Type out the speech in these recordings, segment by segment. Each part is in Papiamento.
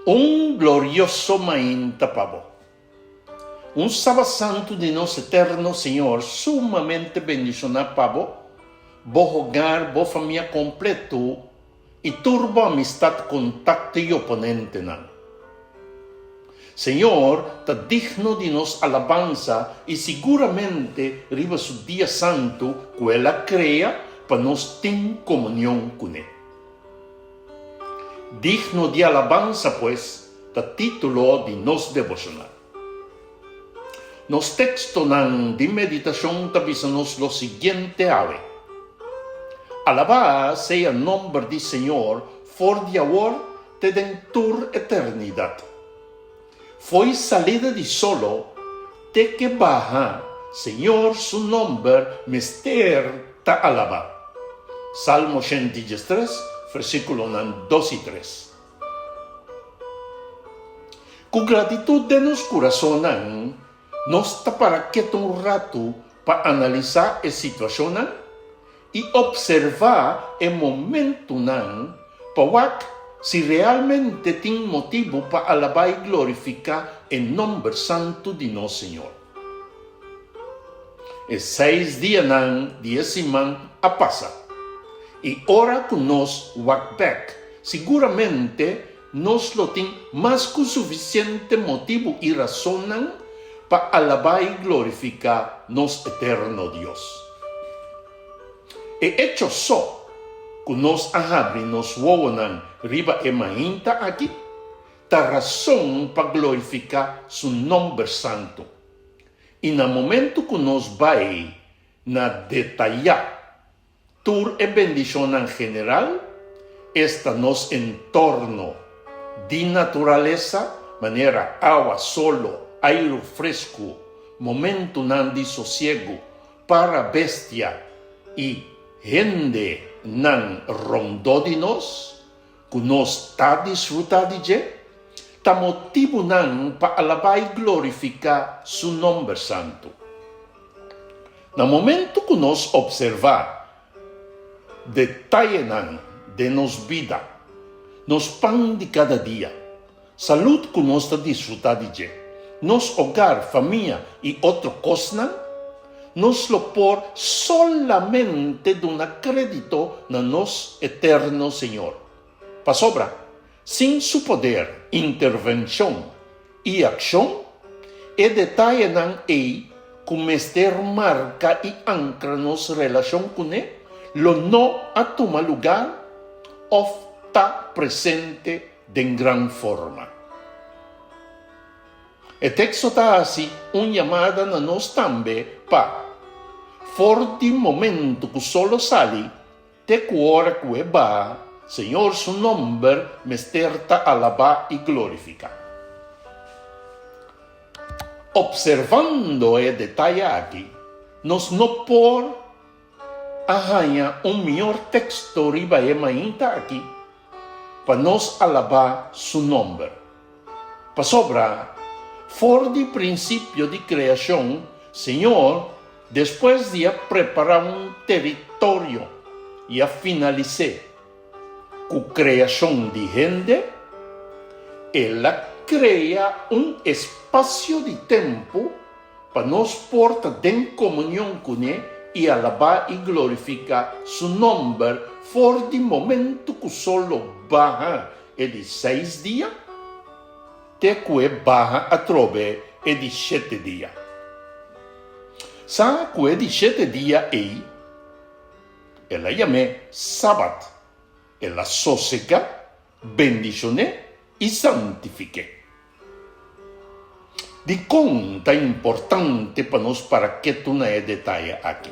Un glorioso mainta pa bo. Un Sabat Santu di nos Eterno Señor sumamente bendishoná pa bo, bo hogar, bo famia kompleto i tur bo amistat, kontakto i oponentenan. Señor ta digno di nos alabansa i siguramente riba su dia santu ku El a krea pa nos tin komunion kuné. Digno di alabansa, pues, ta título di nos deboshonal. Nos tekstonan di meditashon ta bisa nos lo siguiente awe, Alabá sea nomber di Señor for di awor te den tur eternidat. Fo'i salida di solo te ke baha, Señor su nomber mester ta alabá. Salmo 113, versíkulonan dos i tres. Ku gratitut den nos kurasonnan, nos ta para ketu un ratu pa analisá e situashonnan i opservá e momentunan pa wak si realmente tin motibu pa alabá i glorifiká e nòmber santu di nos Señor. E seis dianan di e siman a pasa, i ora ku nos wak bèk, siguramente nos lo tin mas ku sufisiente motibu i rasonnan pa alabá i glorifiká nos eterno Dios. E echo so ku nos a habri nos wowonan riba e mainta aki ta rason pa glorifiká su nòmber santu. I na momentu ku nos bai na detayá tur e bendishonnan general, esta nos entorno di naturalesa manera awa, solo, airu fresku, momentunan di sosiegu para bestia i hendenan rondó di nos, ku nos ta disfrutá di dje, ta motibunan pa alabá i glorifiká su nòmber santu. Na momentu ku nos opservá detayenan den nos bida, nos pan di kada dia, salud ku nos ta disfrutá di dje, nos ogar, famia i otro kosnan, nos lo por solamente duna krédito na nos Eterno Señor. Pasobra, sin Su poder, intervenshon i akshon, e detayenan ei ku mester marka i ankra nos relashon kuné lo no a tuma lugar òf ta presente den gran forma. E teksto ta hasi un yamada na nos tambe pa, for di momentu ku solo sali te ku ora ku e baha, Señor su nomber mester ta alabá i glorifiká. Opservando e detaye aki, nos no por a haña un mihor teksto riba e mainta aki pa nos alabá su nòmber. Pasobra, for di prinsipio di kreashon, Señor, despues di a prepará un teritorio i a finalis'é ku kreashon di hende, el a krea un espasio di tempu Pa nos por ta den komunion kuné i alabá i glorifiká su nòmber for di momentu ku sol lo baha e di seis dia te ku e baha atrobe e di shete dia. Sa ku e di shete dia ei el a yam'é Sabat, el a sosegá, bendishon'é i santifik'é. Dikon ta importante pa nos para ketu na e detaye aki?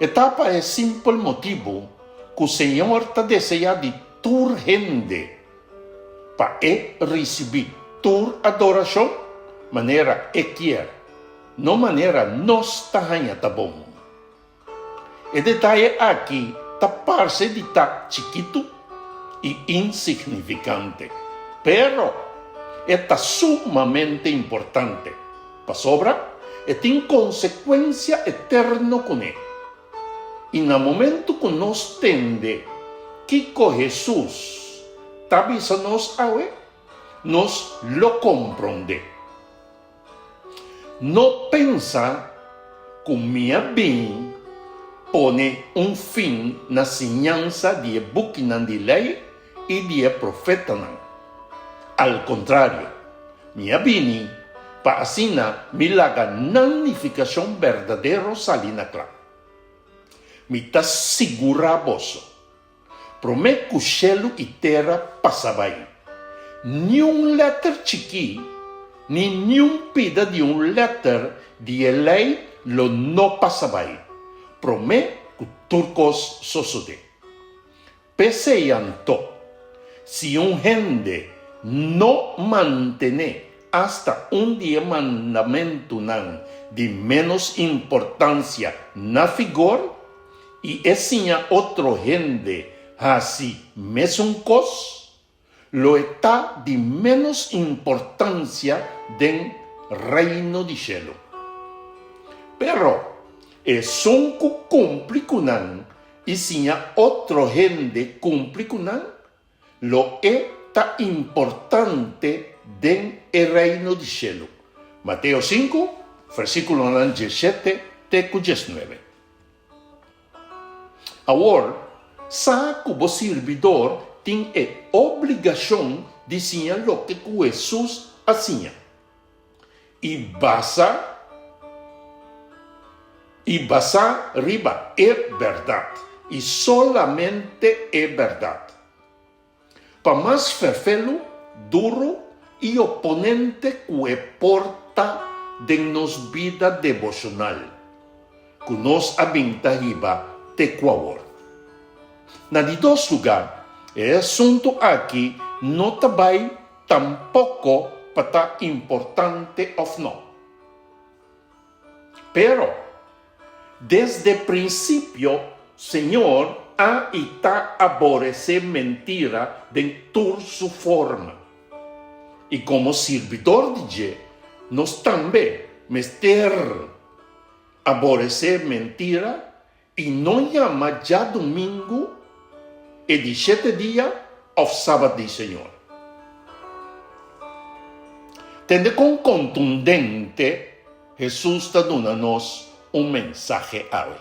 E ta pa e simpel motibu ku Señor ta deseá di tur hende pa e risibí tur adorashon manera e kier, no manera nos ta haña ta bon. E detaye aki ta parse di ta chikitu i insignifikante, pero e ta sumamente importante, pasobra e tin konsekuensia eterno kuné. I na momentu ku nos tende kiko Hesus. ta bisa nos awe, nos lo komprondé. No pensa ku mi a bin pone un fin na siñansa di e bukinan di Lei i di e Profetanan. Al kontrario, mi a bini pa asina mi laga nan nifikashon berdadero sali na kla. Mi ta sigurá boso, Promé ku shelu i tera pasa bai, niun lèter chikí ni niun pida di un lèter di e lei lo no pasa bai, promé ku tur kos sosodé. P'esei anto, si un hende no mantené asta un di e mandamentunan di ménos importansia na figor, i e siña otro hende hasi mesun kos, lo e ta di ménos importansia den Reino di shelu. Pero, esun ku kumpli ku nan i siña otro hende kumpli ku nan, Lo e ta importante den e Reino di shelu. Mateo sinku, versíkulonan diesshete te ku diesnuebe. Awor, sa ku bo sirbidor tin e obligashon di siña loke ku Hesus a siña. I basa i basá riba e bèrdat, i solamente e bèrdat. Pa mas ferfelu, duru i oponente ku e por ta den nos bida deboshonal, ku nos a bin ta hiba te ku awor. Na di dos lugá, e asuntu aki no ta bai Tampoco pa ta importante of no. Pero, desde principio Señor a y ta aborece mentira den tur su forma. Y como sirbidor di dje, nos tambe mester aborece mentira I no yama djadumingu e di shete dia òf sabat di Señor. Tende kon kontundente Hesus ta duna nos un mensahe awe.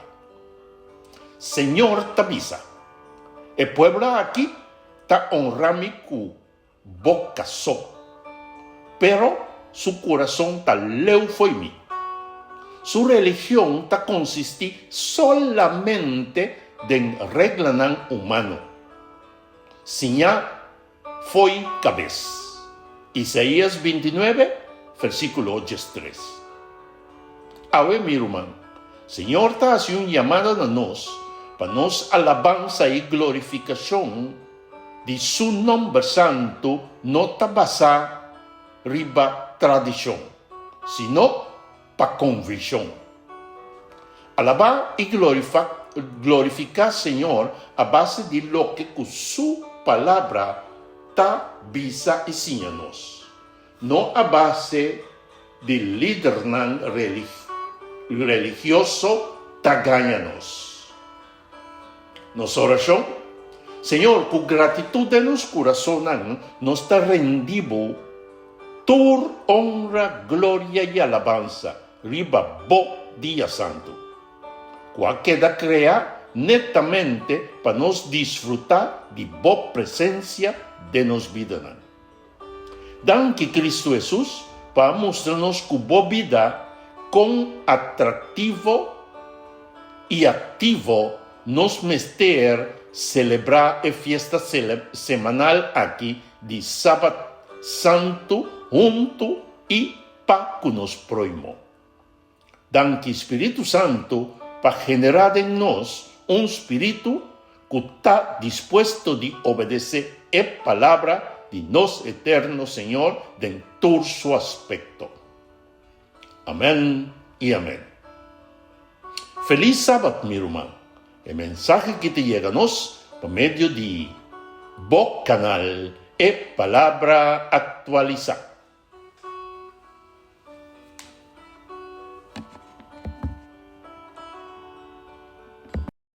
Señor ta bisa, E pueblo aki ta onra mi ku Boca so. Pero su curason ta leu fo'i mi. Su religion ta consisti solamente den reglanan humano. Siña fo'i cabes. Isaías 29, versiculo 13. Awe, mi ruman, Señor ta haci un yamada na nos pa nos alabansa i glorificacion di su nomber santu no ta basá riba tradishon, sino pa konvishon. Alabá i glorifiká Señor a base di loke ku su Palabra ta bisa i siña nos, no a base di lidernan religioso ta gaña nos. Nos orashon, Señor, ku gratitud den nos kurasonnan nos ta rendi Bo tur onra, gloria i alabansa riba Bo dia santu, ku a keda krea netamente pa nos disfrutá di Bo presensia den nos bidanan. Danki Cristo Hesus pa a mustra nos cu bo bida con atractivo y activo nos mester celebra e fiesta semanal aki di Sabat Santo hunto y pa cu nos proimo. Danki Spiritu Santu pa generá den nos un spiritu ku ta dispuesto di obedesé e Palabra di nos Eterno Señor den tur su aspekto. Amèn i amèn. Felis Sabat mi ruman. E mensahe ki ta yega nos pa medio di bo kanal E Palabra Aktualisá.